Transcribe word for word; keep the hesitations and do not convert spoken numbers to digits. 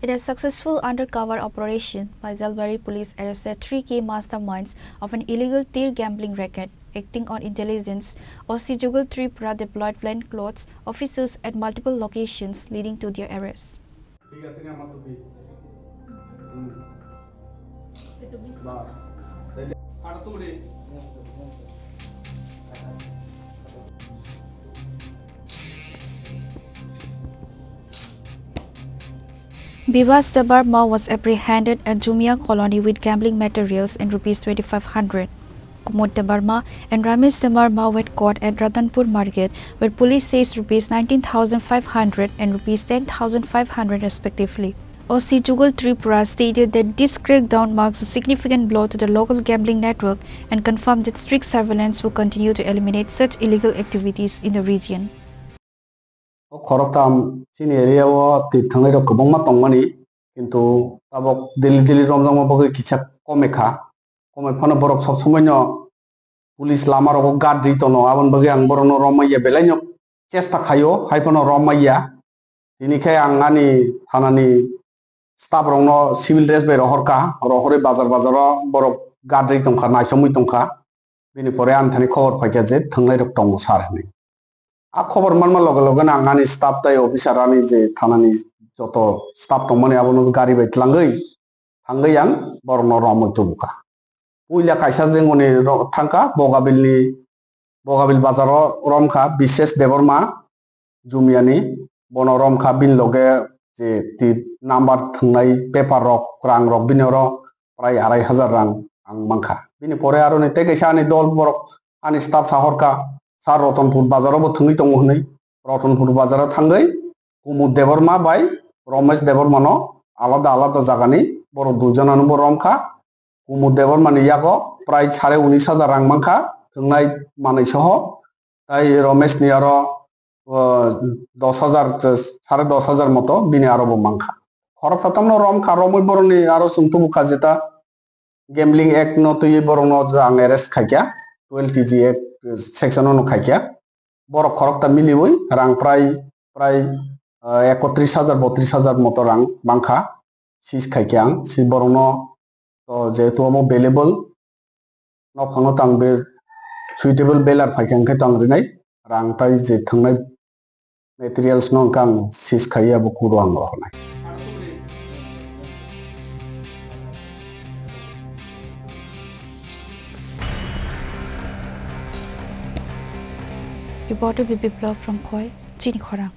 In a successful undercover operation, Paijalbari police arrested three key masterminds of an illegal tir gambling racket. Acting on intelligence, O C Jugal Tripura deployed plainclothes officers at multiple locations, leading to their arrest. ঠিক আছে নি আমার টুপি? হুম। বাস। তাইলে কাটা তো উঠে। Bibas Debbarma was apprehended at Jumia Colony with gambling materials and rupees twenty-five hundred. Kumud Debbarma and Ramesh Debbarma were caught at Ratanpur Market, where police seized rupees nineteen thousand five hundred and rupees ten thousand five hundred respectively. O C Jugal Tripura stated that this crackdown marks a significant blow to the local gambling network and confirmed that strict surveillance will continue to eliminate such illegal activities in the region. O khoroktham chini area o twi thwngnairok kwbangma tongmani, kintu tabok daily daily romjakma bagwi kisa kome kha. Komoi phano borok sob somoino police lama rogo guard rwi tono, aboni bagwi ang borokno romya belaino chesta khaio, hai phano romya. Tini khe ang ani thanani staff rokno civil dress bai rohor kha, rohorwi bazar bazaro borok guard rwi tongkha, naisomwi tongkha. Bini pore ani thani khobor phaikha je thwngnairok tongo sir hinwi. A khobor manma loge loge no ang ani staff tai officer ani je thanani joto staff tongmani abono gari bai tlangwi thangwi ang borokno romwi tubukha. Puila kaisa jengoni ro-, thangkha Bogabilni, Bogabil bazaro romkha Bishesh Debbarma Jumiani, bono romkha bini loge je ti number thwngnai paper rok, rang rok bini oro prai arai hajar rang ang mankha. Bini pore aroni tei kaisa ani dol borok ani staff sahorkha, sir Rotonpur bazaro bo thwngwi tongo hwnwi. Rotonpur bazaro thangwi Kumud Debbarma bai Romesh Debbarma no alada alada jagani borok dui jonano bo romkha. Kumud Debbarma ni yago prai sare unis hajar rang mankha, thwngnai manwi soho. Tai Romesh ni aro, o, dos hajar, sare dos hajar moto bini aro bo mankha. Khoroksa tamno romkha, romwi borokni aro chwng tubukha jeta gambling act no twiwi borokno ang arrest khaikha, twelve T G act section no khaikha. Borok khorokta miliwi rang prai, prai, ah, ekotris hajar, botris hajar moto rang mankha, seize khaikha ang, si borokno to jehetu omo valuable, nophangno tang be suitable belar phaikha hwnkhe tang rinai, rang tai je thwngnai materials no hwnkhe ang seize khaiwi abo kuro ang rohornai. Reporter B B Blog from Khowai, Chini Khorang.